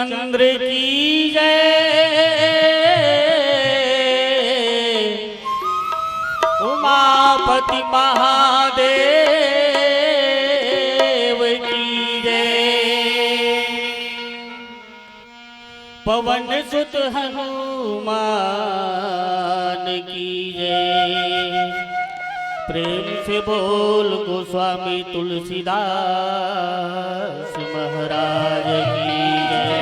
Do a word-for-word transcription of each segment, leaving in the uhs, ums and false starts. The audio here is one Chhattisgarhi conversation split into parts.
चंद्र की जय, उमापति महादेव की जय, पवन सुत हनुमान की जय। प्रेम से बोल गोस्वामी तुलसीदास महाराज की जय।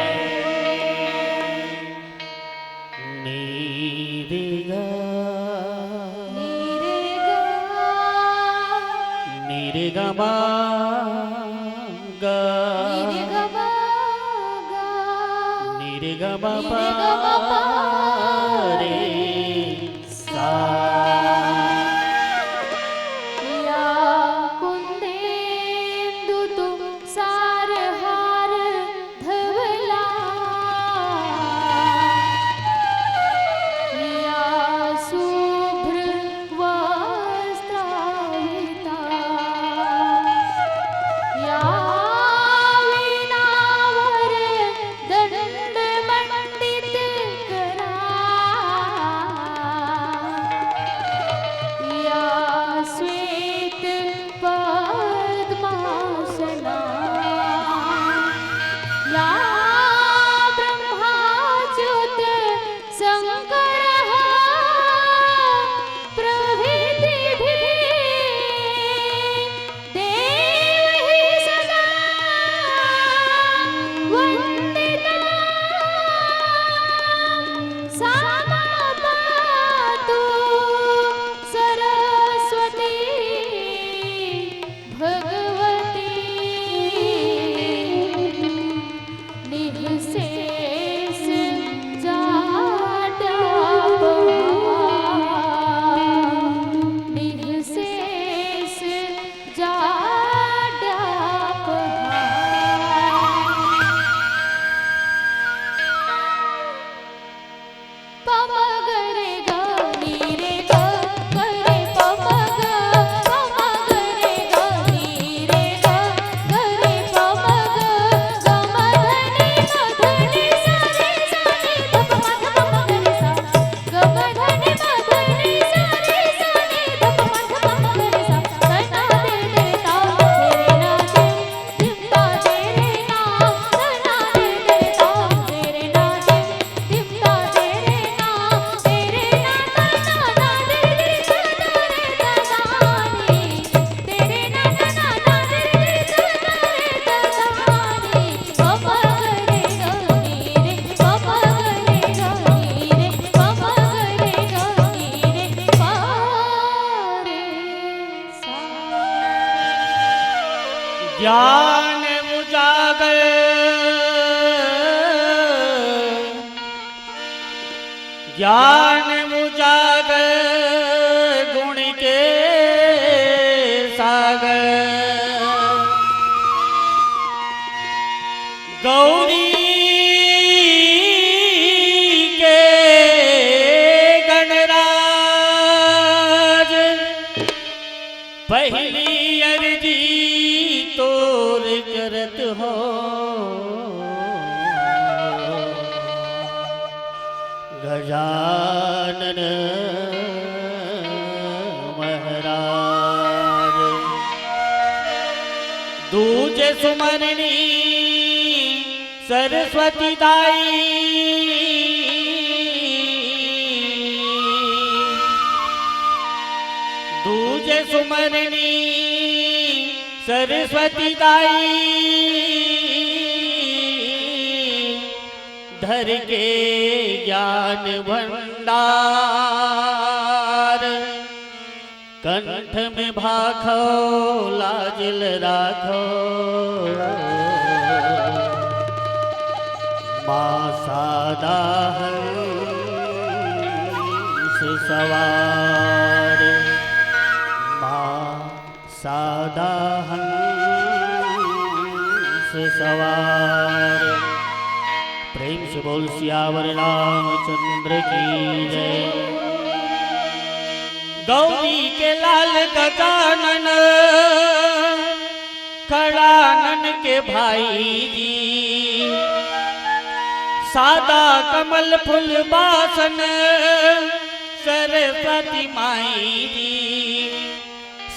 नीरिगा, नीरिगमा, गा, नीरिगमा, गा, नीरिगमा, गा, नीरिगमा, पा, पा, रे, सा। या कुंदेंदु तुम सारहार धवला, या शुभ्र वस्त्रावृता, या वीणावर दंड मंडित करा, या श्वेत पद्मासना, या ब्रह्माच्युत शंकरः प्रभृतिभिः देवैः सदा वन्दिता, सा मां पातु सरस्वती भगवती। निःशेष जाड्यापहा, निःशेष जाड्यापहा। पमगरे गा नीरे गा गरे पमग, पमगरे गा नीरे गा गरे पमग, गमधनी मधनी सारे सारे धप मध पमगरे सा, गमधनी मधनी सारे सारे धप मध पमगरे सा। तना दे दे ता तेरे नाचे। ज्ञान उजागर, ज्ञान उजागर गुण के सागर। गौरी के गणराज, पहली अर्जी तोर करत हो गजानन महाराज। दूजे सुमरनी सरस्वती दाई, दूजे सुमरनी सरस्वती दाई, धर के ज्ञान भंडार। कंठ में भाखो लाज ल राखो, माँ सादा हंस सवार, माँ सादा हंस सवार। प्रेम से बोल सियावर रामचंद्र की जय। गौरी के लाल गजानन खड़ानन के भाई जी, सादा कमल फूल बासन सरस्वती माई जी,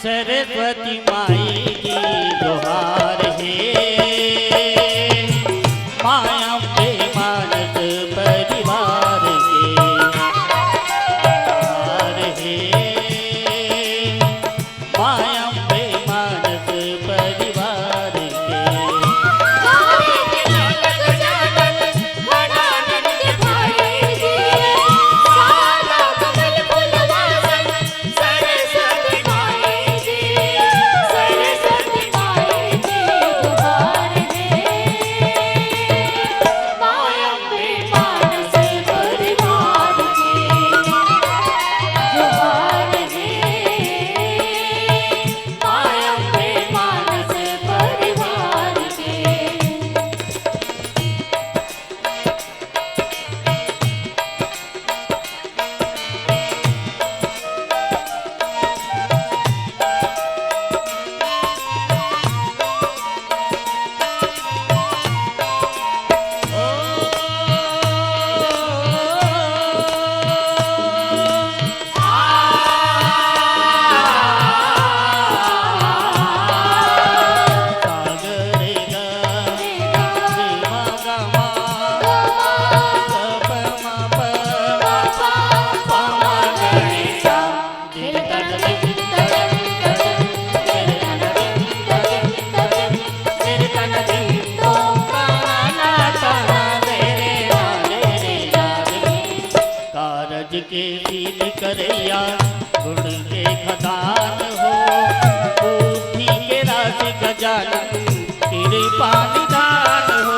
सरस्वती माई जी जोहार हे। माँ अम्बे मानस परिवार के जोहार हे। माँ अम्बे मानस परिवार के। कारज के शील करैया, गुण के खदान हो, बुद्धि के राशि गजानन, कृपा निधान हो।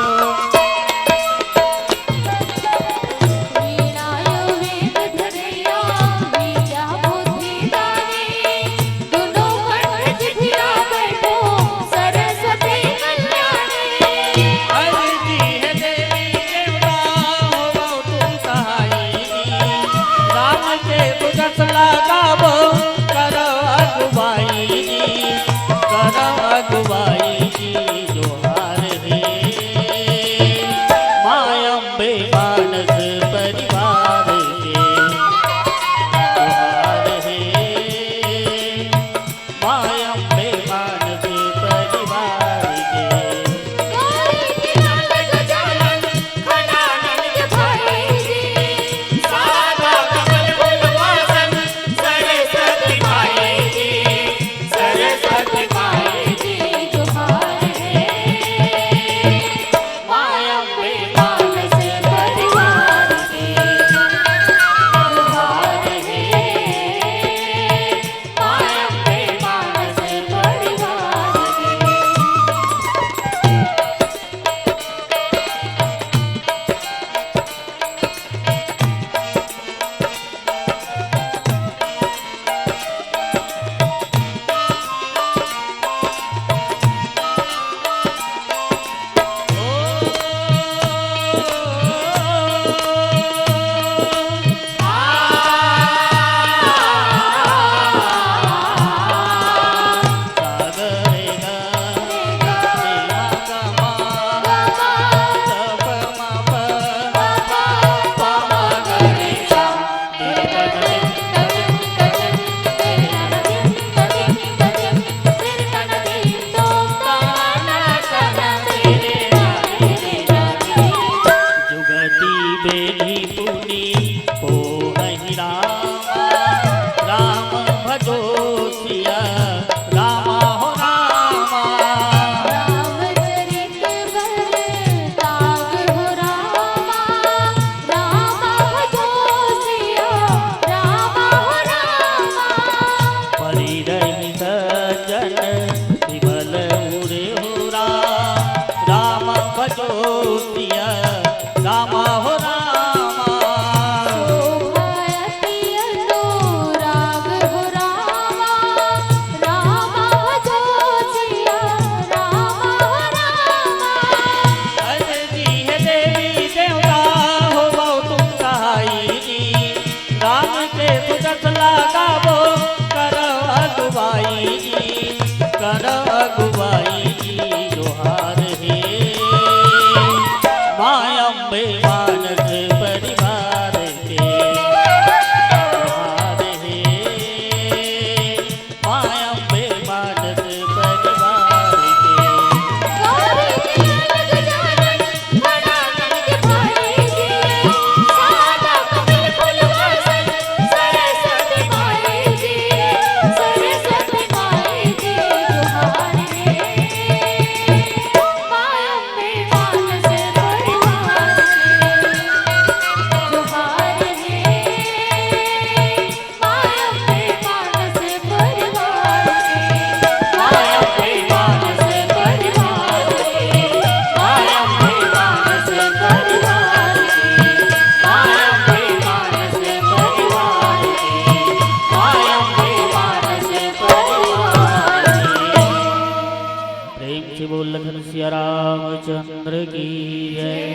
सिया रामचंद्र की जय।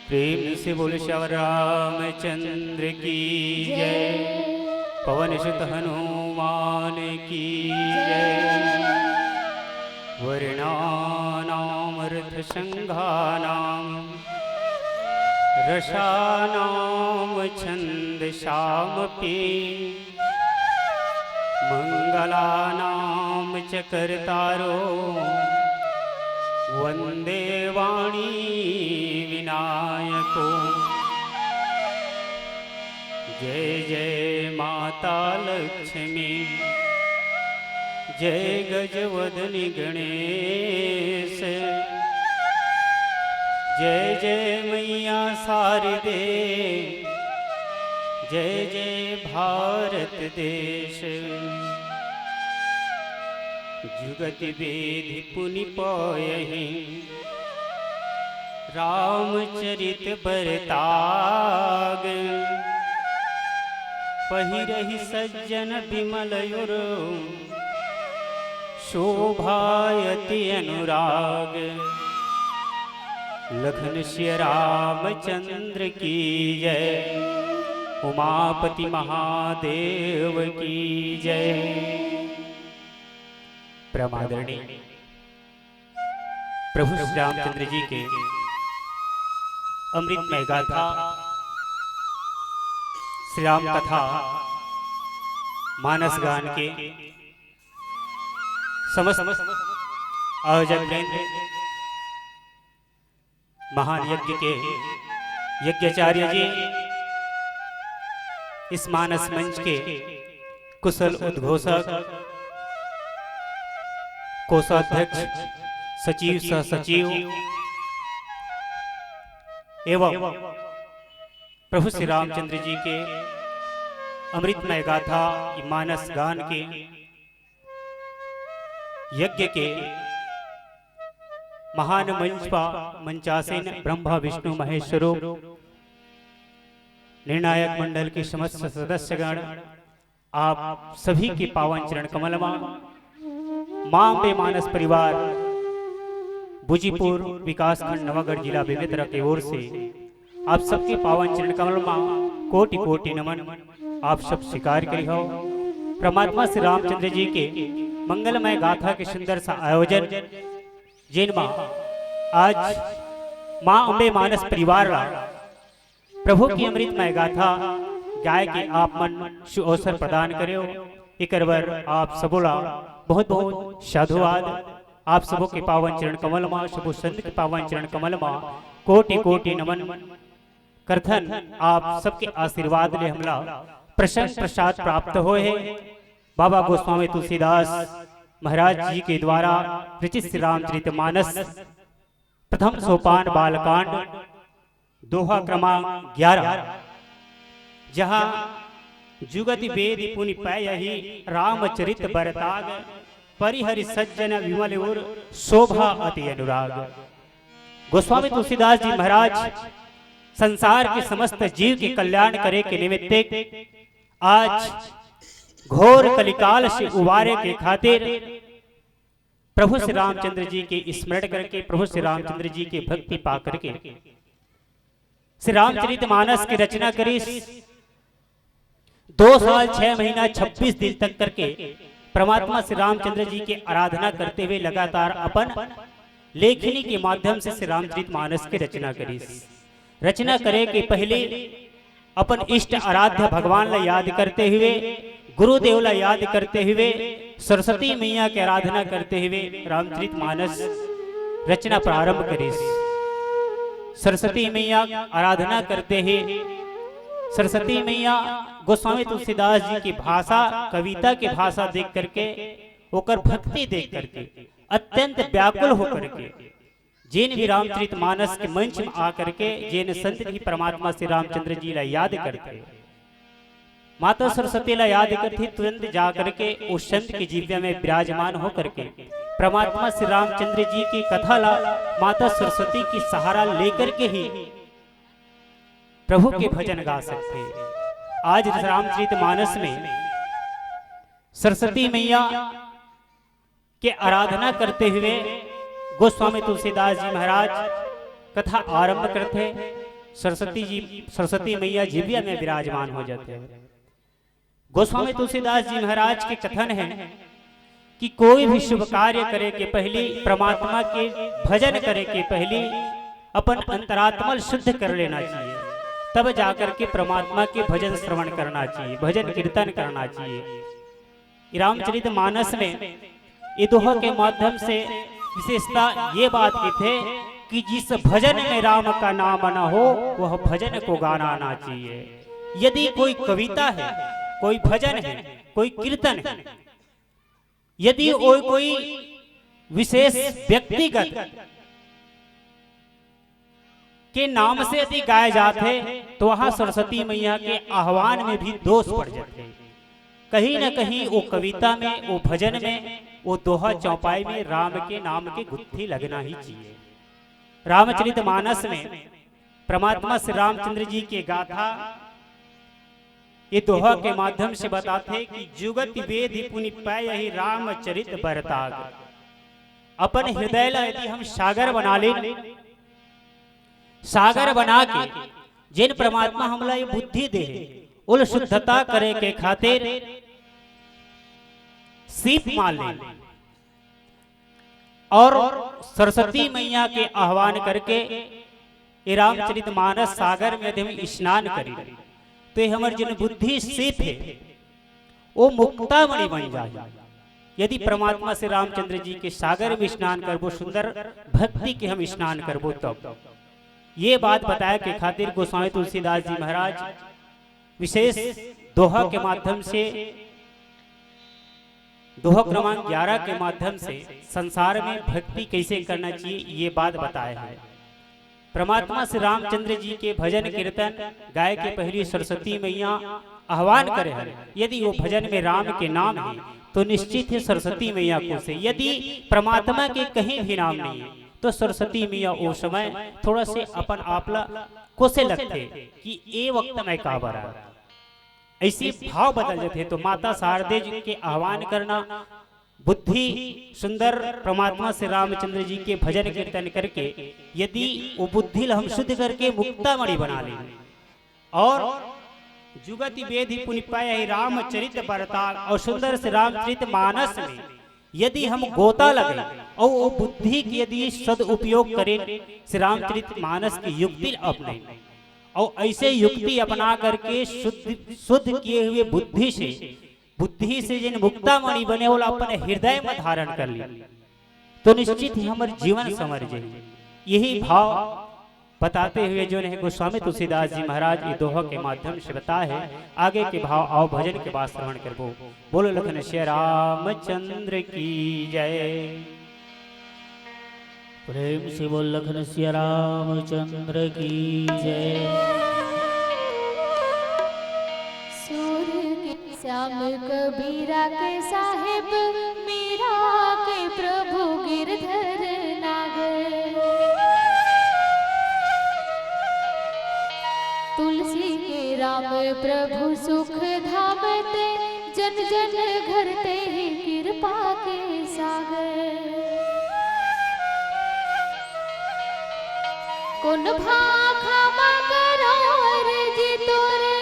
प्रेम से बोल सिया रामचंद्र की जय। पवन सुत हनुमान की जय। वर्णानाम अर्थ संघानाम रसानाम छंदसामपि। मंगलानाम च कर्तारो वंदे वाणी विनायको। जय जय माता लक्ष्मी, जय गजवदनी गणेश, जय जय मैया शारदे, जय जय भारत देश। जुगति वेधि पुनि पायहि रामचरित बरताग। पहिरहि सज्जन बिमल उर शोभा अति अनुराग। लखन सिय रामचंद्र की जय। उमापति महादेव की जय। परम आदरणीय प्रभु श्री रामचंद्र जी के अमृतमय गाथा, श्री राम कथा, मानस गान के समस्त आयोजक वृंद, महान यज्ञ के यज्ञाचार्य जी, इस मानस मंच के कुशल उद्घोषक, कोषाध्यक्ष, सचिव, सह सचिव एवं प्रभु श्री रामचंद्र जी के अमृतमय गाथा मानस गान के यज्ञ के महान मंच पा मंचासीन ब्रह्मा विष्णु महेश स्वरूप निर्णायक मंडल के समस्त सदस्यगण, आप सभी के पावन चरण कमल मा माँ अम्बे मानस परिवार बुजीपुर विकासखंड नवागढ़ जिला बेमेतरा के ओर से आप सबके पावन चरण कमल मा कोटि कोटि नमन। आप सब स्वीकार करी हो परमात्मा श्री रामचंद्र जी के मंगलमय गाथा के सुंदर सा आयोजन, जेन मा आज माँ अम्बे मानस परिवार ला प्रभु की अमृतमय गाथा गाय के आप मन सु अवसर प्रदान करे हो। एकर बर आप सबो ला बहुत बहुत साधुवाद। आप सबो के पावन चरण कमल मा, सबो संत के पावन चरण कमल मा कोटि कोटि नमन करथन। आप सबके आशीर्वाद ले हमला प्रसन्न प्रसाद प्राप्त होए हे। बाबा गोस्वामी तुलसीदास महाराज जी के द्वारा रचित श्री रामचरित मानस प्रथम सोपान बालकांड दोहा क्रमांक ग्यारह, जहाँ जुगति वेधि पुनि पायहि रामचरित बरताग, परिहरि सज्जन विमल उर शोभा अति अनुराग। गोस्वामी तुलसीदास जी महाराज संसार के समस्त जीव के कल्याण करे के निमित्ते आज घोर कलिकाल से उबारे के खातिर प्रभु श्री रामचंद्र जी के स्मरण करके, प्रभु श्री रामचंद्र जी के भक्ति पा करके श्री रामचरित मानस की रचना करिस। दो साल छह महीना छब्बीस दिन तक करके परमात्मा श्री रामचंद्र जी की आराधना करते हुए लगातार अपन लेखनी के माध्यम से श्री रामचरित मानस की रचना करिस। रचना करे के पहले अपन इष्ट आराध्य भगवान ला याद करते हुए, गुरुदेव ला याद करते हुए, सरस्वती मैया के आराधना करते हुए रामचरित मानस रचना प्रारंभ करिस। सरस्वती मैया आराधना करते ही सरस्वती मैया गोस्वामी तुलसीदास जी की भाषा, कविता की भाषा देख करके, ओकर भक्ति देख करके अत्यंत व्याकुल होकर के जेन भी रामचरित मानस के मंच में आकर के जेन संत भी परमात्मा श्री रामचंद्र जी ला याद करते, माता सरस्वती ला याद करते, तुरंत जा करके उस संत के जीव्या में विराजमान होकर के परमात्मा श्री रामचंद्र जी की कथा ला माता सरस्वती की सहारा लेकर के ही प्रभु के भजन गा सकते। आज इस रामचरित मानस में सरस्वती मैया के आराधना करते हुए गोस्वामी तुलसीदास जी महाराज कथा आरंभ करथे। सरस्वती जी, सरस्वती मैया जिभिया में विराजमान हो जाथे। गोस्वामी तुलसीदास जी महाराज के कथन है कि कोई भी शुभ कार्य करे के पहली, परमात्मा के भजन करे के पहली अपन अंतरात्मा ल शुद्ध कर लेना चाहिए, तब जाकर के परमात्मा के भजन श्रवण करना चाहिए, भजन कीर्तन करना चाहिए। रामचरित मानस में ये दोहा के माध्यम से विशेषता ये बात की थे कि जिस भजन में राम का नाम न हो, वह भजन को गाना ना चाहिए। यदि कोई कविता है, कोई भजन है, कोई कीर्तन है, यदि वो कोई विशेष व्यक्तिगत के नाम से यदि गाए जात है, तो वहां सरस्वती मैया के आह्वान में भी दोष पड़ जाते हैं। कहीं ना कहीं वो कविता में, वो भजन में, वो दोहा चौपाई में राम के नाम के गुत्थी लगना ही चाहिए। रामचरित मानस में परमात्मा श्री रामचंद्र जी के गाथा ये दोहा के माध्यम से बताथे कि जुगति वेधि पुनि पायहि रामचरित बरताग। अपन हृदय ला यदि हम सागर बना लेन, सागर बना के जेन परमात्मा हमला ये बुद्धि दे हे, ओला शुद्धता करे के खातिर सीप मार लेन। और सरस्वती मैया के आह्वान करके ये रामचरित मानस सागर में यदि हम स्नान करी, तो ये हमर जिन बुद्धि सीप है, वो मुक्तामणि बन जाए। यदि परमात्मा श्री रामचंद्र जी के सागर में स्नान करबो, सुंदर भक्ति के हम स्नान करबो, तब ये बात बताए के खातिर गोस्वामी तुलसीदास जी महाराज विशेष दोहा के माध्यम से, दोहा क्रमांक ग्यारह के माध्यम से संसार में भक्ति कैसे करना चाहिए, ये बात बताए हैं। परमात्मा श्री रामचंद्र जी के भजन कीर्तन गाय के पहली सरस्वती मैया आह्वान करे हैं। यदि वो भजन में राम के नाम है, तो निश्चित ही सरस्वती मैया को से, यदि परमात्मा के कहीं भी नाम नहीं है, तो सरस्वती मैया वो समय थोड़ा से अपन आप ला कोसे लगथे कि ए वक्त मैं का बरा। ऐसी भाव बदल जाथे। तो माता शारदे जी के आह्वान करना, बुद्धि सुंदर परमात्मा श्री रामचंद्र जी के भजन कीर्तन करके यदि वो बुद्धि ला हम शुद्ध करके मुक्तामणि बना लें, और जुगति वेधि पुनि पायहि रामचरित बरताग, और सुंदर श्री रामचरित मानस में यदि हम गोता लगे और वो बुद्धि के यदि सदुपयोग करें, श्री रामचरित मानस की युक्ति अपने, और ऐसे युक्ति अपना करके शुद्ध, शुद्ध किए हुए बुद्धि से, बुद्धि से जिन मुक्तामणि बने, ओला अपन हृदय में धारण कर ली, तो निश्चित ही हमर जीवन संवर जाही। यही भाव बताते हुए जो है गोस्वामी तुलसीदास जी महाराज ये दोहा के माध्यम से बताए हैं। आगे के भाव आओ भजन के बाद श्रवण करबो। बोलो लखन सिया रामचंद्र की जय। प्रेम से बोल लखन सिया रामचंद्र की जय। सूर के श्याम कबीरा के साहेब, मीरा के प्रभु गिरधर नागर। तुलसी के राम प्रभु सुख धाम ते, जन जन घर ते ही कृपा के सागर। कोन भाखा मा करो अरजी तोरे,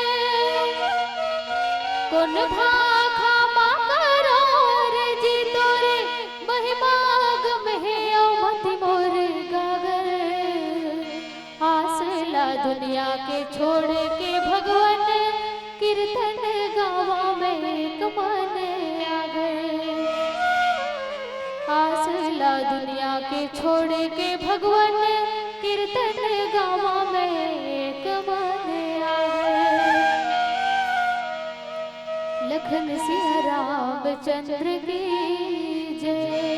कोन भाखा मा करो अरजी तोरे, महिमा गम हे अउ मति मोर गागर। आस ला दुनिया के छोड़ के भगवन, कीर्तन गावा में एक मन आगर। आस ला दुनिया के छोड़ के भगवन, कीर्तन गावा में एक मन आगर। लखन सिया रामचंद्र की जय।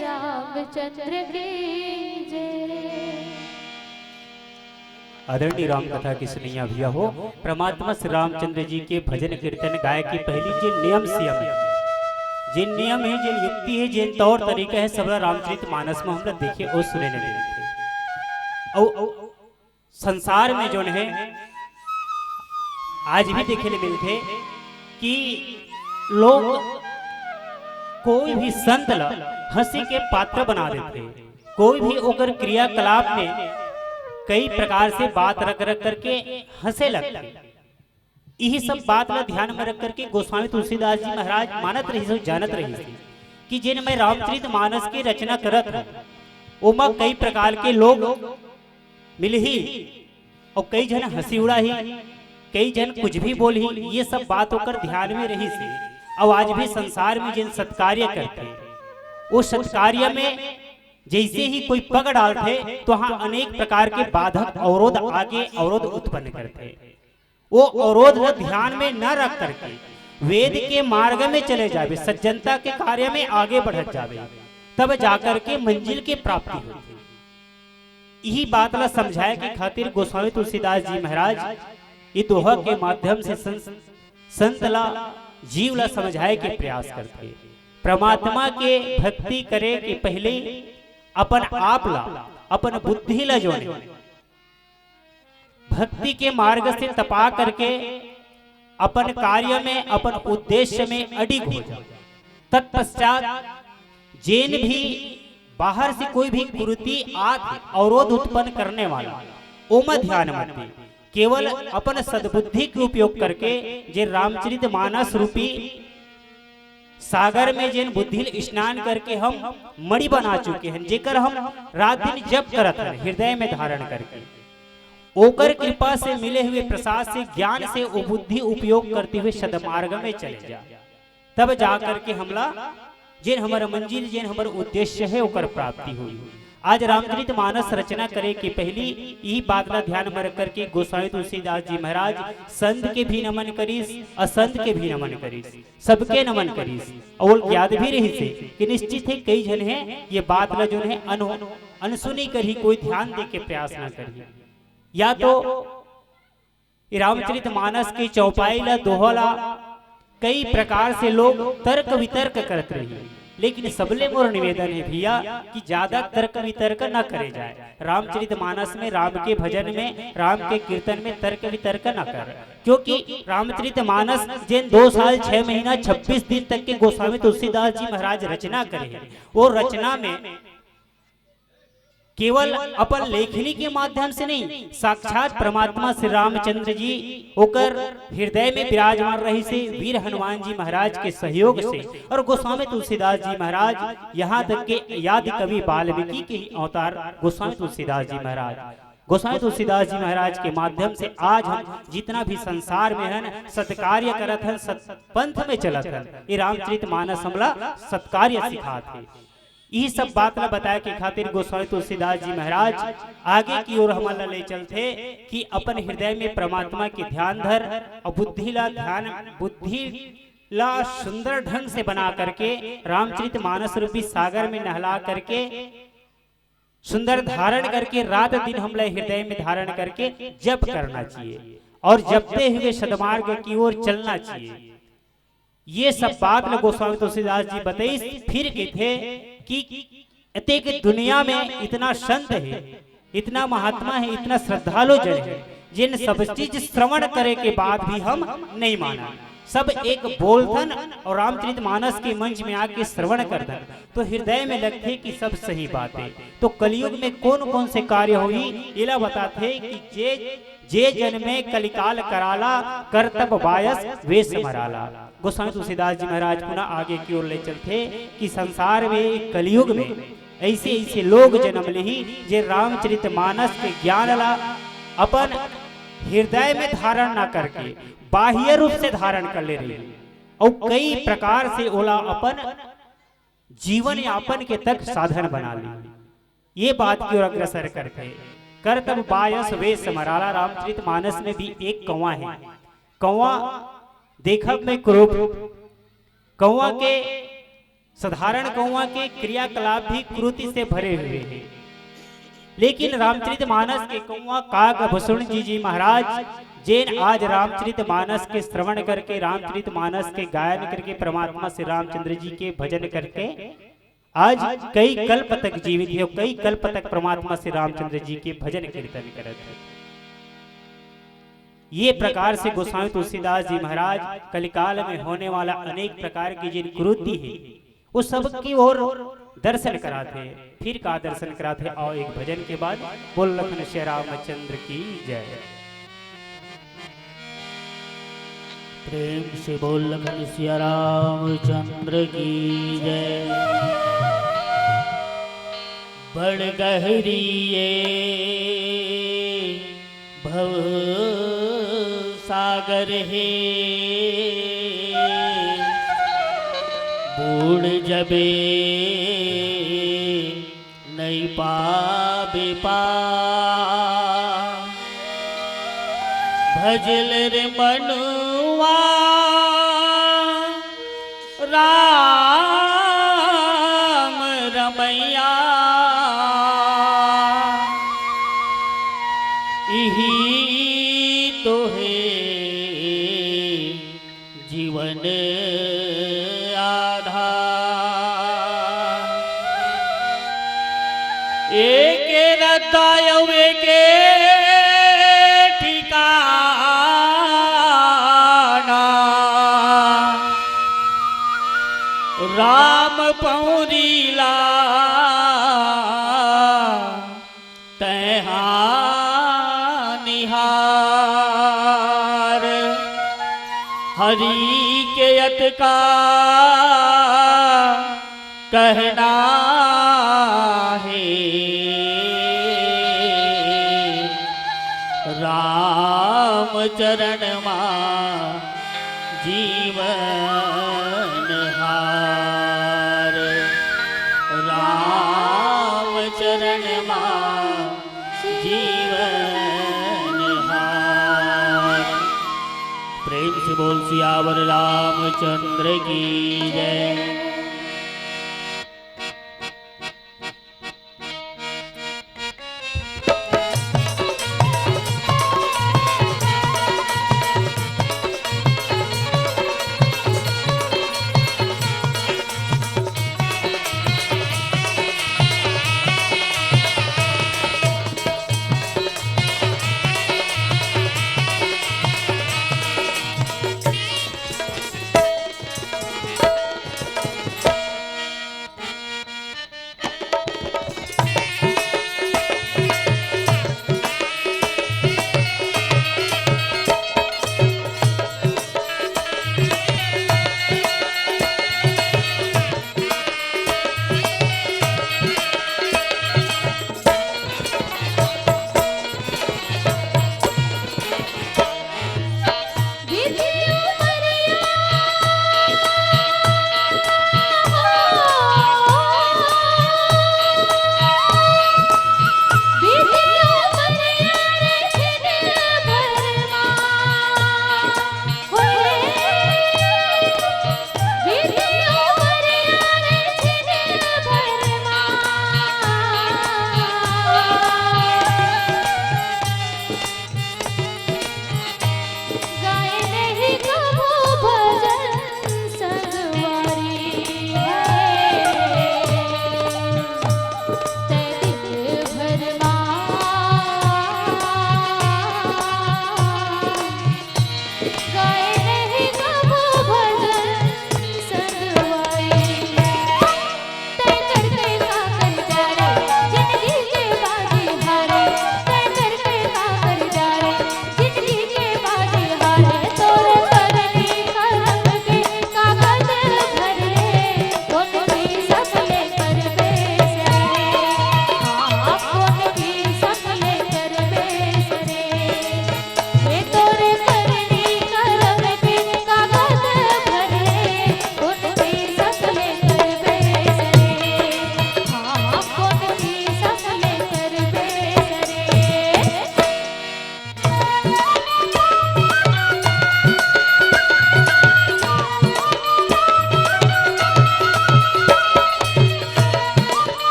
रामचंद्र की जय। आदरणीय राम कथा के सुनैया भैया हो, परमात्मा श्री रामचंद्र जी के भजन कीर्तन गाय के पहली जे नियम सियम हे, जे नियम हे, जे युक्ति हे, जे तौर तरीका हे, सबला रामचरित मानस में हमला देखे अउ सुने ले मिलथे। अउ संसार में जोन हे, आज भी देखे ले मिलथे कि लोग कोई भी संत ला हंसी के पात्र बना देथे। कोई भी ओकर क्रियाकलाप में कई प्रकार से बात रख रख करके हंसे लगथे। इही सब बात ला ध्यान में रख करके गोस्वामी तुलसीदास जी महाराज मानत रहिस अउ जानत रहिस कि जेन मैं रामचरित मानस के रचना करत हूँ, ओमा कई प्रकार के लोग मिलही अउ कई झन हंसी उड़ाही, कई झन कुछ भी बोलही, ये सब बात ओकर ध्यान में रहिस हे। अउ आज भी संसार में जेन सत्कार्य करथे, वो सत्कार्य में जैसे ही कोई पग डालथे, तो वहाँ अनेक प्रकार के बाधक अवरोध आके अवरोध उत्पन्न करथे। वो अवरोध ला ध्यान में न रख करके वेद के मार्ग में चले जावे, सज्जनता के कार्य में आगे बढ़त जावे, तब जाकर के मंजिल के प्राप्ति होथे। इही बात ला समझाए के खातिर गोस्वामी तुलसीदास जी महाराज ये दोहा के माध्यम से संस-, संत ला, जीव ला समझाए के प्रयास करथे। परमात्मा के भक्ति करे के पहले अपन आप ला, अपन बुद्धि ला जोने, भक्ति के मार्ग से तपा करके अपन कार्य में, अपन उद्देश्य में अडिग हो जाओ। तत्पश्चात जेन भी बाहर से कोई भी कुरीति आत हे, अवरोध उत्पन्न करने वाला, ओमा ध्यान मत दे। केवल अपन सद्बुद्धि के उपयोग करके जे रामचरित मानस रूपी सागर में जेन बुद्धि ल स्नान करके हम मणि बना चुके हैं, जेकर हम रात दिन जप करत हन हृदय में धारण करके, ओकर कृपा से, मिले हुए प्रसाद से, ज्ञान से वो बुद्धि उपयोग करते हुए सदमार्ग में चले जा, तब जा करके हमला जेन हमर मंजिल, जेन हमर उद्देश्य है, ओकर प्राप्ति होई। आज रामचरित मानस रचना करे के पहली यही बात ला ध्यान में रख करके गोस्वामी तुलसीदास जी महाराज संत के भी नमन करिस, असंत के भी नमन करिस, सबके नमन करिस। अउ याद भी रहिस हे कि निश्चित है कई झन है ये बात ला जोन है अनु-, अनसुनी करही, कोई ध्यान दे के प्रयास ना करही। या तो ये रामचरित मानस के चौपाई ला, दोहा ला कई प्रकार से लोग तर्क वितर्क करत रही, लेकिन सबले मोर निवेदन है भैया कि ज्यादा तर्क वितर्क न करे जाए। रामचरित मानस में, राम के भजन में, राम के कीर्तन में तर्क वितर्क न कर, क्योंकि रामचरित मानस जेन दो साल छह महीना छब्बीस दिन तक के गोस्वामी तुलसीदास जी महाराज रचना करे हैं, वो रचना में केवल अपन लेखनी के माध्यम से नहीं, साक्षात परमात्मा श्री रामचंद्र जी ओकर हृदय में विराजमान रहिस हे, वीर हनुमान जी महाराज के सहयोग से। और गोस्वामी तुलसीदास जी महाराज, यहाँ तक के आदि कवि वाल्मीकि के ही अवतार गोस्वामी तुलसीदास जी महाराज, गोस्वामी तुलसीदास जी महाराज के माध्यम से आज हम जितना भी संसार में हन, सत्कार्य करत हन, सत्पंथ में चलत हन, ये रामचरित मानस हमला सत्कार्य सिखात हे। इही सब बात ला बताए के खातिर गोस्वामी तुलसीदास जी महाराज आगे की ओर हमन ला ले चलथे कि अपन हृदय में परमात्मा के ध्यान धर अउ बुद्धि ला ध्यान, बुद्धि ला सुंदर ढंग से बना करके, रामचरित मानस रूपी सागर में नहला करके, सुंदर धारण करके, रात दिन हमला हृदय में धारण करके जप करना चाहिए और जपते हुए सदमार्ग की ओर चलना चाहिए। ये सब बात ल गोस्वामी तुलसीदास जी बताइस। फिर कथे कि एतेक दुनिया में इतना संत हे, इतना महात्मा हे, इतना श्रद्धालु जन हे, जेन सब चीज श्रवण करे के बाद भी हम नहीं माना। सब एक बोलथन और रामचरित मानस के मंच में आके श्रवण करथन, तो हृदय में लगथे कि सब सही बात हे। तो कलयुग में कौन कौन से कार्य होही, एला बताथे कि जे जे जनमे कलिकाल कराला, करतब बायस वेस मराला। गोस्वामी तुलसीदास जी महाराज पुनः आगे की ओर ले चलथे कि संसार में, कलयुग में ऐसे ऐसे लोग जन्म लिही, जे रामचरित मानस के ज्ञान ला अपन हृदय में धारण ना करके बाह्य रूप से धारण कर ले रही, और कई प्रकार से ओला अपन जीवन यापन के तक साधन बना ली। ये बात की ओर अग्रसर करथे। करतब बायस वेस मराला। रामचरित मानस में भी एक कौवा है। कौवा देखब में क्रूर, कौवा के, साधारण कौवा के क्रियाकलाप भी क्रूरता से भरे हुए हैं, लेकिन रामचरित मानस के कौवा काग भूषण जी जी महाराज, जेन आज रामचरित मानस के श्रवण करके, रामचरित मानस के गायन करके, परमात्मा श्री रामचंद्र जी के भजन करके आज कई कल्प तक जीवित हे, कई कल्प तक परमात्मा श्री रामचंद्र जी के भजन कीर्तन करत हे। ये प्रकार से गोस्वामी तुलसीदास जी महाराज कलिकाल में होने वाला अनेक प्रकार की जिन कुरीति हे, वो सब की ओर दर्शन कराथे। फिर का दर्शन कराथे? आओ एक भजन के बाद। बोल लखन श्री रामचंद्र की जय। प्रेम से बोल लखन सिया रामचंद्र की जय। बड़ गहरी ये भव सागर हे, बूड़ जबे नइ पाबे पार। भजल रे मनुआ राम रमैया, इही तो हे जीवन आधार। एके रद्दा अउ एके ठिकाना, राम पौरी ला तैहा निहार। हरि के अतका कहना हे, राम चरण मा जीवन हार। राम चरण मा जीवन हार। प्रेम से बोल सियावर रामचंद्र की जय।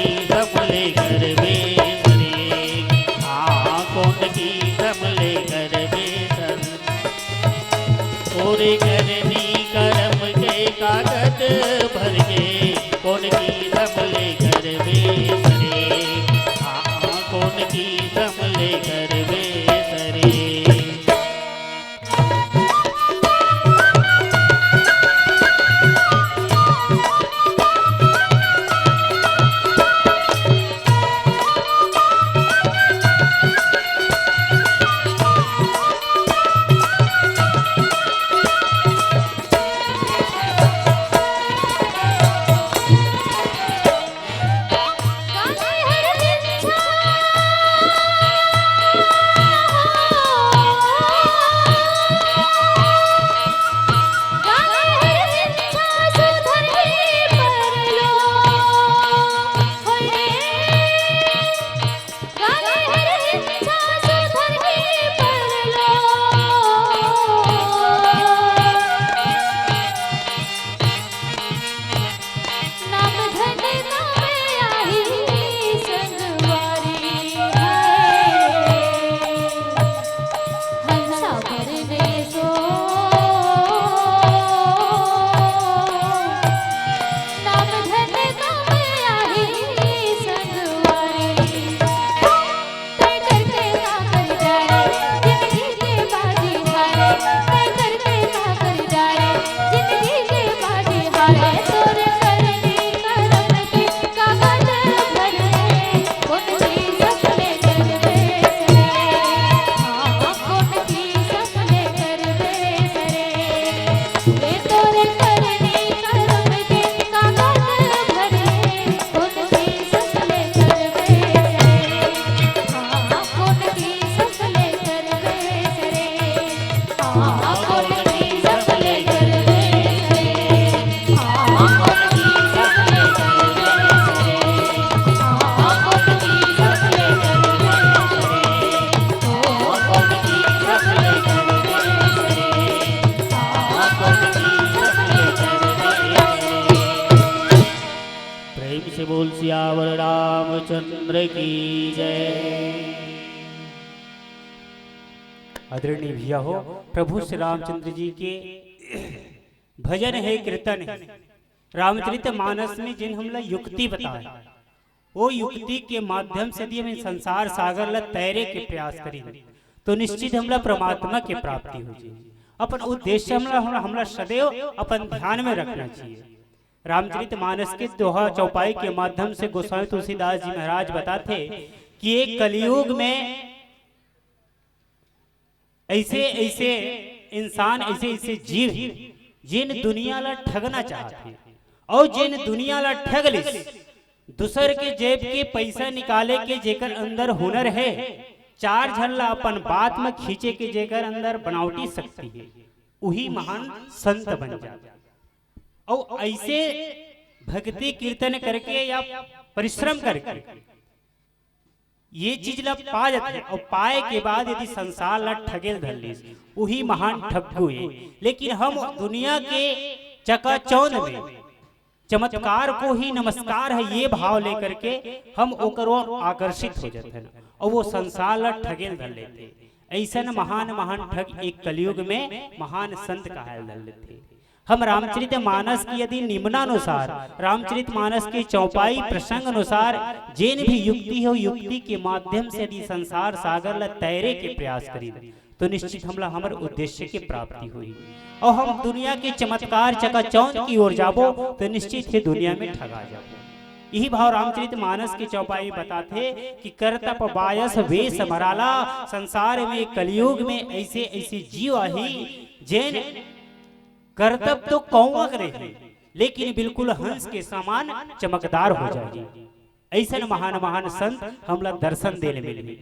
किसम ले करबे सरे, हाँ, कोन किसम ले करबे सरे। तोरे करनी करम के कागद भर के, कोन किसम ले करबे सरे, हाँ, कोन किसम ले करबे सरे। प्रेम से बोल सियावर रामचंद्र की जय। आदरणीय भैया हो, प्रभु श्री रामचंद्र जी के भजन हे, कीर्तन हे। रामचरित मानस में जेन हमला युक्ति बताए, वो युक्ति के माध्यम से यदि हम संसार सागर ला तैरे के प्रयास करी, तो निश्चित हमला परमात्मा के प्राप्ति हो जाए। अपन उद्देश्य हमला, हमला, हमला सदैव अपन ध्यान में रखना चाहिए। रामचरित मानस के दोहा चौपाई के माध्यम से गोस्वामी तुलसीदास जी महाराज बताते कि एक कलयुग में ऐसे ऐसे इंसान, ऐसे ऐसे जीव हे, जेन दुनिया ला ठगना चाहत हे, अउ जेन दुनिया ला ठग लिस, दूसर के जेब के पैसा निकाले के जेकर अंदर हुनर हे, चार झन ला अपन बात में खींचे के जेकर अंदर बनावटी शक्ति हे, उही महान संत बन जात। अउ ऐसे भक्ति कीर्तन करके या परिश्रम करके ये चीज ला पा जाथे, अउ पाए के बाद यदि संसार ला ठगेल धर लिस, उही महान ठग्गू हे। लेकिन हम दुनिया के चकाचौंध में चमत्कार को ही नमस्कार है, ये भाव लेकर के हम ओकर ओर आकर्षित हो जाते हैं, अउ वो संसार ला ठगेल धर लेथे। ऐसन महान महान ठग एक कलयुग में महान संत कहायल धर लेथे। हम रामचरित मानस की यदि निम्नानुसार, रामचरित मानस के चौपाई प्रसंग अनुसार जेन भी युक्ति हो, युक्ति के माध्यम से यदि संसार सागर ला तैरे के प्रयास करी, तो निश्चित हमला हमर उद्देश्य के प्राप्ति होही। अउ हम दुनिया के चमत्कार चकाचौंध की ओर जाबो, तो निश्चित ही दुनिया में ठगा जाबो। यही भाव रामचरित मानस के चौपाई में बताथे कि करतप बायस वेश मराला, संसार में कलयुग में ऐसे ऐसे जीव आही, जेन करतब तो कौवा के रही, लेकिन बिल्कुल हंस के समान चमकदार हो जाही। ऐसन महान महान संत हमला दर्शन दे ले मिलही।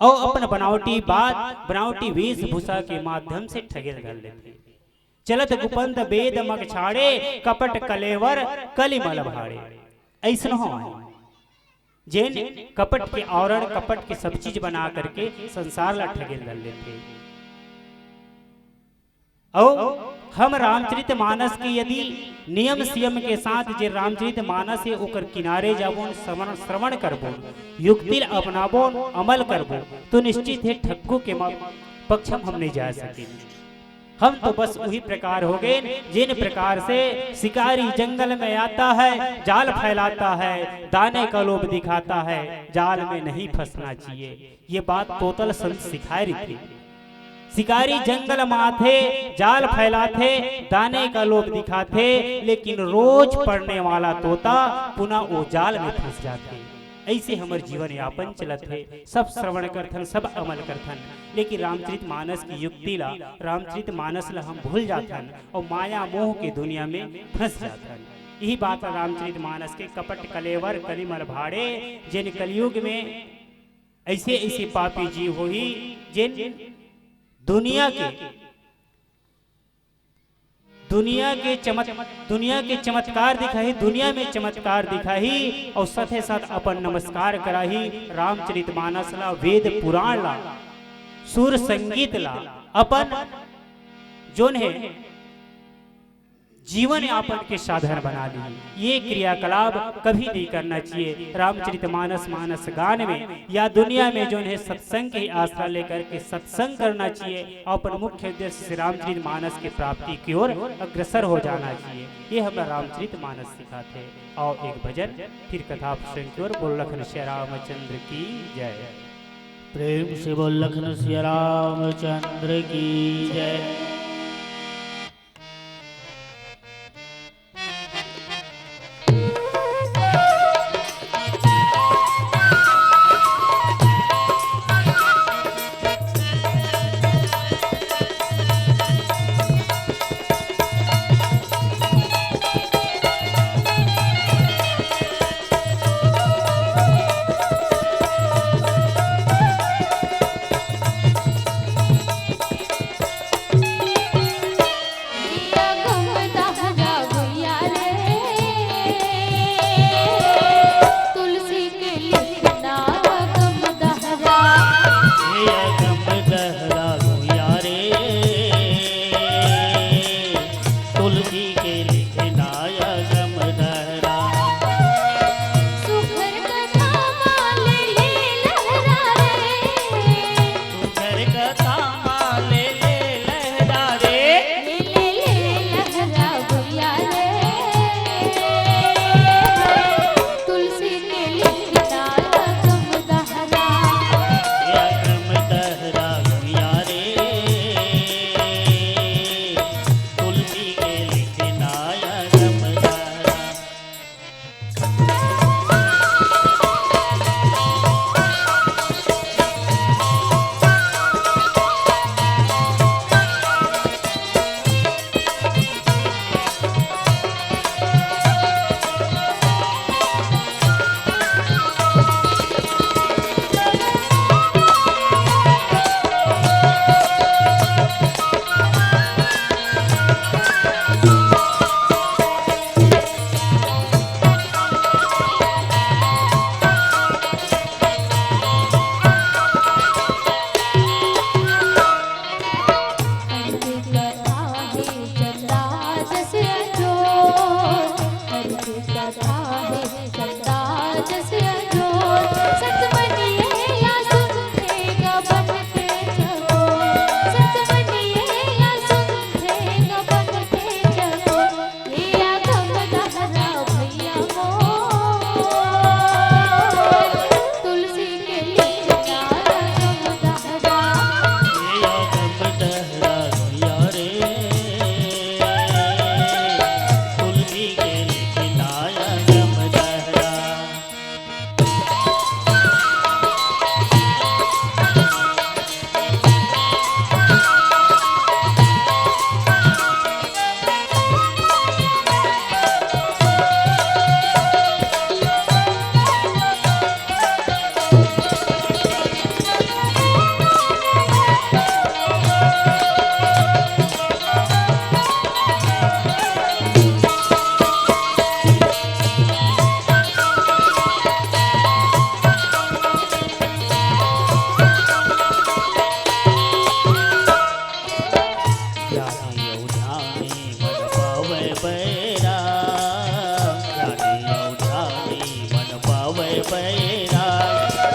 अउ अपन बनावटी बात, बनावटी वेशभूषा के माध्यम से ठगेल धर लेथे। चलत गुपंत वेद मग छाड़े, कपट कलेवर कलिमल भाड़े। ऐसन हो आए, जेन कपट के आवरण, कपट के सब चीज बना करके संसार ला ठगेल धर लेथे। अउ हम रामचरित मानस के यदि नियम सियम के साथ जे रामचरित मानस हे ओकर किनारे जाबोन, श्रवण, श्रवण करबोन, युक्ति ल अपनाबोन, अमल करबो, तो निश्चित हे ठग्गू के म-, पक्ष म हम नहीं जा सके। हम तो बस वही प्रकार हो गए, जिन प्रकार से शिकारी जंगल में आता है, जाल फैलाता है, दाने का लोभ दिखाता है, जाल में नहीं फंसना चाहिए। ये बात तोतल संत सिखाए रहिथे। शिकारी जंगल म आथे, जाल फैलाथे, दाने का लोभ दिखाथे, लेकिन रोज पड़ने वाला तोता पुनः वो जाल में फंस जाथे। ऐसे हमर जीवन यापन चलत हे। सब श्रवण करथन, सब अमल करथन, लेकिन रामचरित मानस की युक्ति ला, रामचरित मानस ला हम भूल जाथन और माया मोह के दुनिया में फंस जाथन। यही बात ला रामचरित मानस के कपट कलेवर कलिमल भाड़े, जेन कलयुग में ऐसे ऐसे पापी जीव होही, जेन दुनिया के, दुनिया के चमत-, दुनिया के चमत्कार दिखाही, दुनिया में चमत्कार दिखाही और साथे साथ अपन नमस्कार कराही, रामचरित मानस ला, वेद पुराण ला, सुर संगीत ला, अपन जोन हे जीवन यापन के साधन बना ली। ये क्रियाकलाप कभी नहीं करना चाहिए। रामचरित मानस, मानस गान में या दुनिया में जोन हे सत्संग के आसरा लेकर के सत्संग करना चाहिए और अपन मुख्य उद्देश्य से रामचरित मानस की प्राप्ति की ओर अग्रसर हो जाना चाहिए। ये हमें रामचरित मानस सिखाथे। और एक भजन, फिर कथा प्रसंग की ओर। बोल लखन सिया रामचंद्र की जय। प्रेम से बोल लखन सिया रामचंद्र की जय।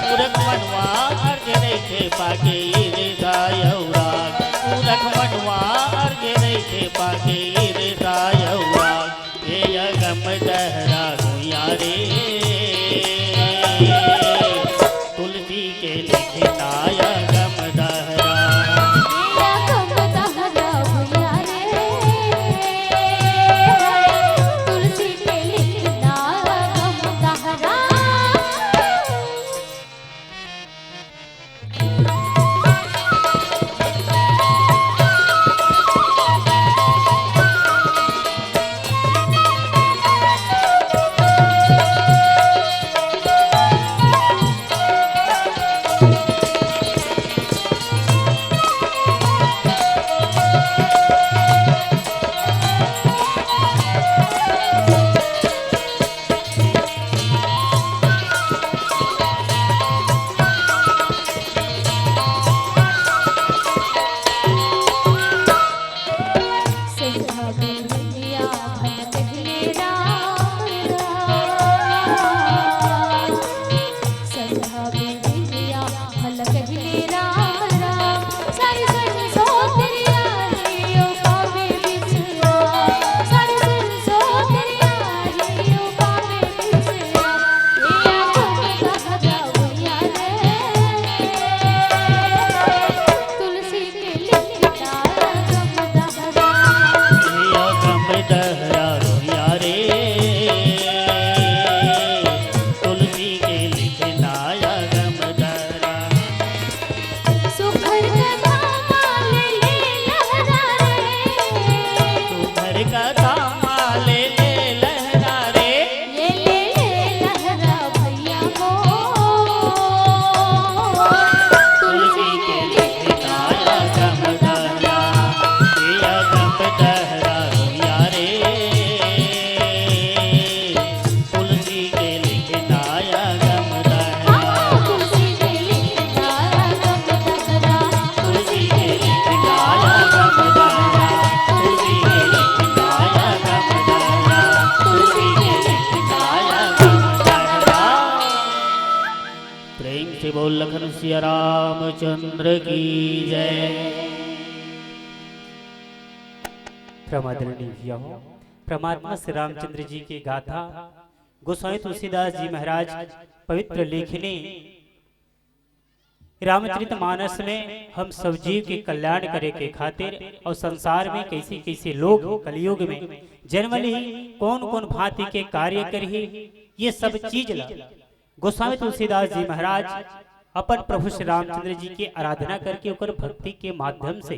मूरख मनवा अर्घ नइखे पाके ईर्षा अउ राग। मूरख मनवा अर्घ नइखे पाके ईर्षा अउ राग। हे अगम दहरा गुइया रे, तुलसी के लिखना अगम दहरा। प्रेम से बोल लखन सिया रामचंद्र की जय। परम आदरणीय भैया हो, परमात्मा श्री रामचंद्र जी के गाथा गोस्वामी तुलसीदास जी महाराज पवित्र लेखनी रामचरित मानस में हम सब जीव के कल्याण करे के खातिर और संसार में कैसे कैसे लोग कलयुग में जन्म ली, कौन कौन भांति के कार्य करही, ये सब चीज ला गोस्वामी तुलसीदास जी महाराज अपन प्रभु श्री रामचंद्र जी के आराधना करके ओकर भक्ति के माध्यम से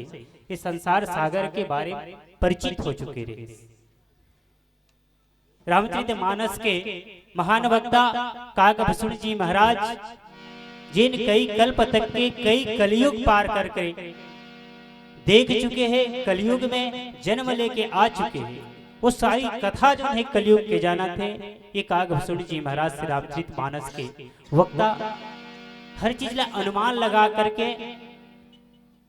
इस संसार सागर के बारे में परिचित हो चुके रहे। रामचरित मानस के महान वक्ता काकभूषण जी महाराज, जिन कई कल्प तक के कई कलयुग पार करके देख चुके हैं, कलयुग में जन्म लेके आ चुके हैं, वो सारी कथा जो है कलयुग के जाना थे, ये काकभूषण जी महाराज श्री रामचरित मानस के वक्ता, हर चीज ला अनुमान लगा करके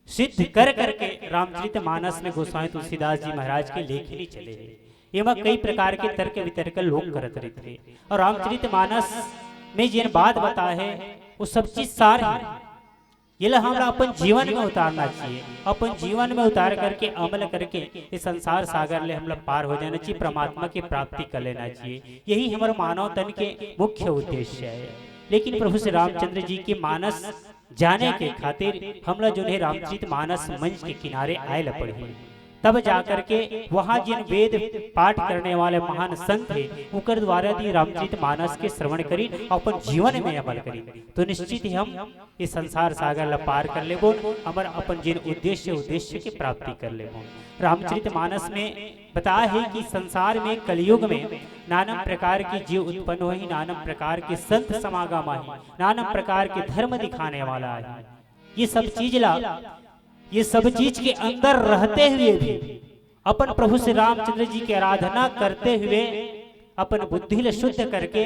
सिद्ध कर करके रामचरित मानस में गोस्वामी तुलसीदास जी महाराज के लेखनी चले हैं। एमा कई प्रकार के तर्क वितर्क लोग करत रहिथे और रामचरित मानस में जेन बात बताए है वो सब चीज सार है। ये ला हमला अपन जीवन में उतारना चाहिए, अपन जीवन में उतार करके अमल करके इस संसार सागर ले हमला पार हो जाना चाहिए, परमात्मा की प्राप्ति कर लेना चाहिए। यही हमारे मानव तन के मुख्य उद्देश्य है। लेकिन प्रभु श्री रामचंद्र जी के मानस जाने के खातिर हमला जो है रामचरित मानस मंच के किनारे आए ला पड़ही, तब जा करके वहाँ जिन वेद पाठ करने वाले महान संत है उनकर द्वारा दी रामचरित मानस के श्रवण करी, अपन जीवन में अमल करी, तो निश्चित ही हम इस संसार सागर ला पार कर लेबो, हमर अपन जिन उद्देश्य उद्देश्य के प्राप्ति कर लेबो। रामचरित मानस में बताए है कि संसार में कलयुग में नानम प्रकार के जीव उत्पन्न होही, नानम प्रकार के संत समागम आही, नानम प्रकार के धर्म दिखाने वाला आही। ये सब चीज ला, ये सब चीज के अंदर रहते हुए भी अपन प्रभु श्री रामचंद्र जी की आराधना करते हुए अपन बुद्धि ल शुद्ध करके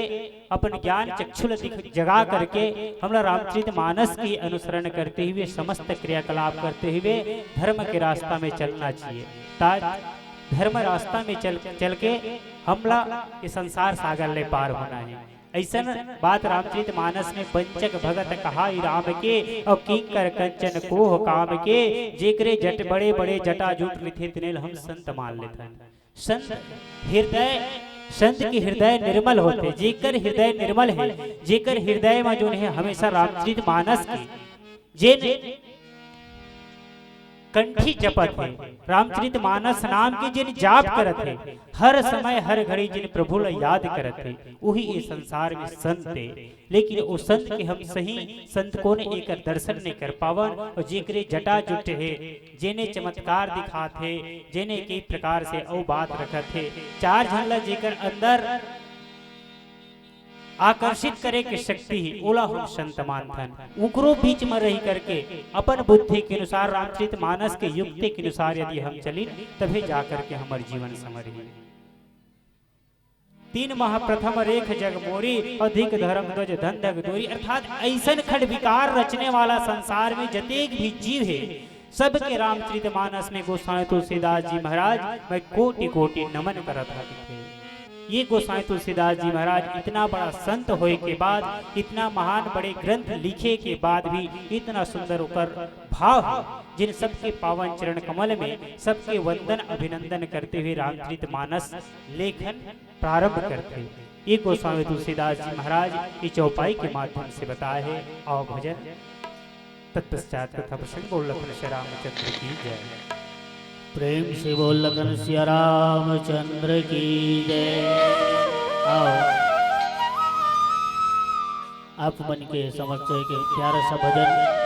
अपन ज्ञान चक्षु ल दिख-, जगा करके हमला रामचरित मानस के अनुसरण करते हुए समस्त क्रियाकलाप करते हुए धर्म के रास्ता में चलना चाहिए। ता धर्म रास्ता में चल, चल के हमला ये संसार सागर ले पार होना है। अइसन बात रामचरित मानस में, "पंचक भगत कहाई राम के, अउ किंकर कंचन कोह काम के, जेकरे जट बड़े बड़े जटा जुट रिथे, तिने ल हम संत मान लेथन।" संत हृदय, संत के हृदय निर्मल होथे। जेकर हृदय निर्मल हे, जेकर हृदय म जोन हे हमेशा रामचरित मानस के जेन कंठी जपत हे, रामचरित मानस नाम के जेन जाप करत हे, हर समय हर घड़ी जेन प्रभु ल याद करत हे, उही ए संसार में संत हे। लेकिन ओ संत के हम सही संत कोन, एकर दर्शन नइ कर पावन। अउ जेकरे जटा जुट हे, जेने चमत्कार दिखात हे, जेने कई प्रकार से अउ बात रखत हे, चार झन ला जेकर अंदर आकर्षित करे के शक्ति हे, ओला हम संत मानथन। उकरो बीच म रहि करके अपन बुद्धि के अनुसार, रामचरित मानस के युक्ति के अनुसार यदि हम चलिन, तभे जा करके हमर जीवन संवरही। "तीन महा प्रथम रेख जग मोरी, अधिक धर्म ध्वज धन धक डोरी।" अर्थात अइसन खंड विकार रचने वाला संसार में जतेक भी जीव हे, सबके रामचरित मानस में गोसाई तुलसीदास जी महाराज मैं कोटि कोटि नमन करत हंव। ये गोसाई तुलसीदास जी महाराज इतना बड़ा संत होए के बाद, इतना महान बड़े ग्रंथ लिखे के बाद भी इतना सुंदर ओकर भाव हे, जिन सबके पावन चरण कमल में सबके वंदन अभिनंदन करते हुए रामचरित मानस लेखन प्रारंभ करथे। ये गोस्वामी तुलसीदास जी महाराज ये चौपाई के माध्यम से बताए हे। आओ भजन तत्पश्चात कथा प्रसंग। बोल लखन श्री रामचंद्र की जय। प्रेम से बोल लखन सिया रामचंद्र की जय। आओ, आप मन के समक्ष एक प्यारा सा भजन।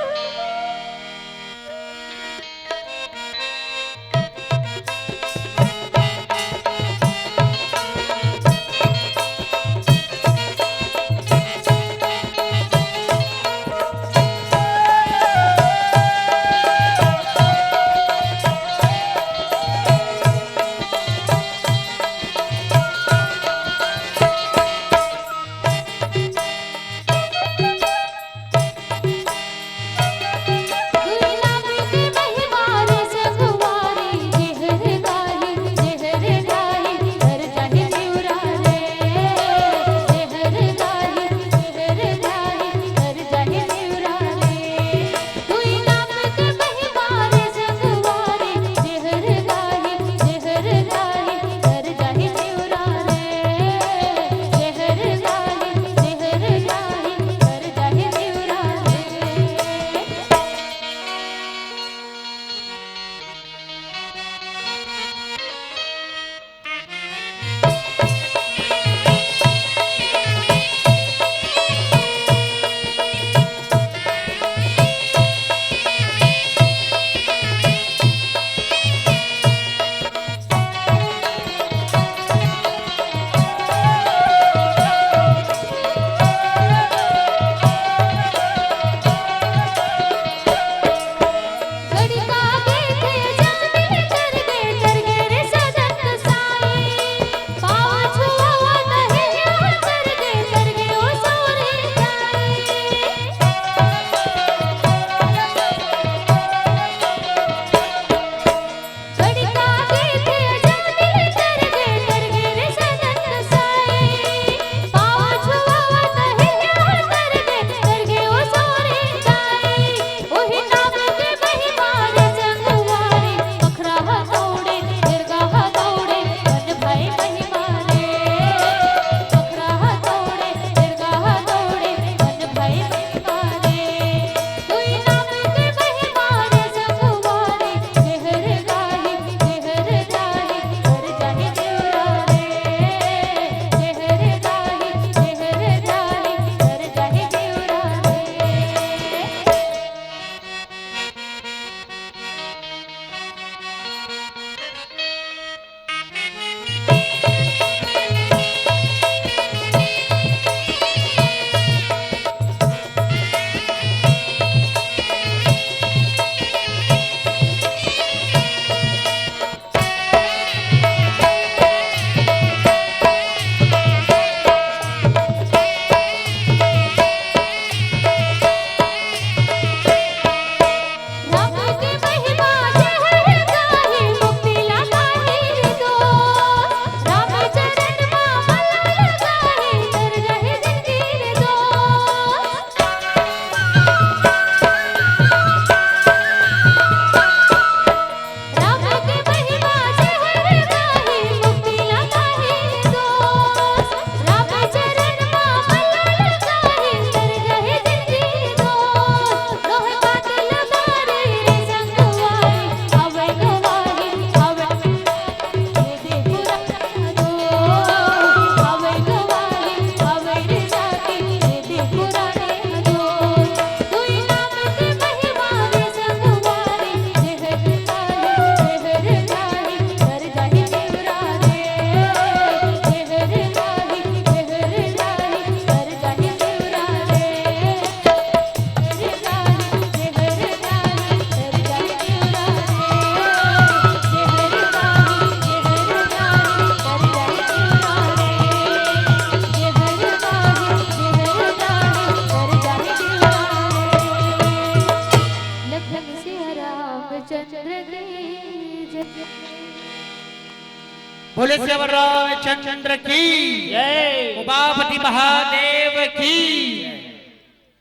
बोले सेवराय चंद्र की, जय। उमापति महादेव की,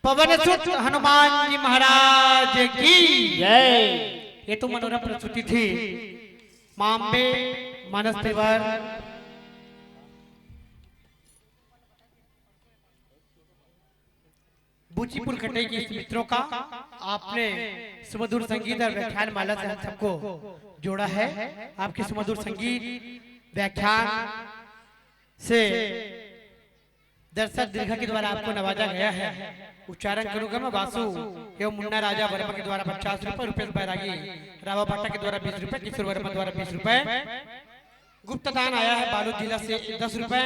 पवन सुत हनुमान जी महाराज की। जय। ये तो मनोरम प्रस्तुति थी माँ अम्बे मानस तेवर बुचीपुर कटेगी मित्रों का। आपने सुमधुर संगीत और व्याख्यान माला से हम सबको जोड़ा है। आपके सुमधुर संगीत, व्याख्यान से दर्शक दीर्घा के द्वारा आपको नवाजा गया है। उच्चारण करूंगा मैं, वासु एवं मुन्ना राजा वर्मा के द्वारा पचास रुपए, रुपेश बैरागी रावा भाटा के द्वारा बीस रुपए, किशोर वर्मा द्वारा बीस रुपए, गुप्त दान आया है बालोद जिला से दस रुपए,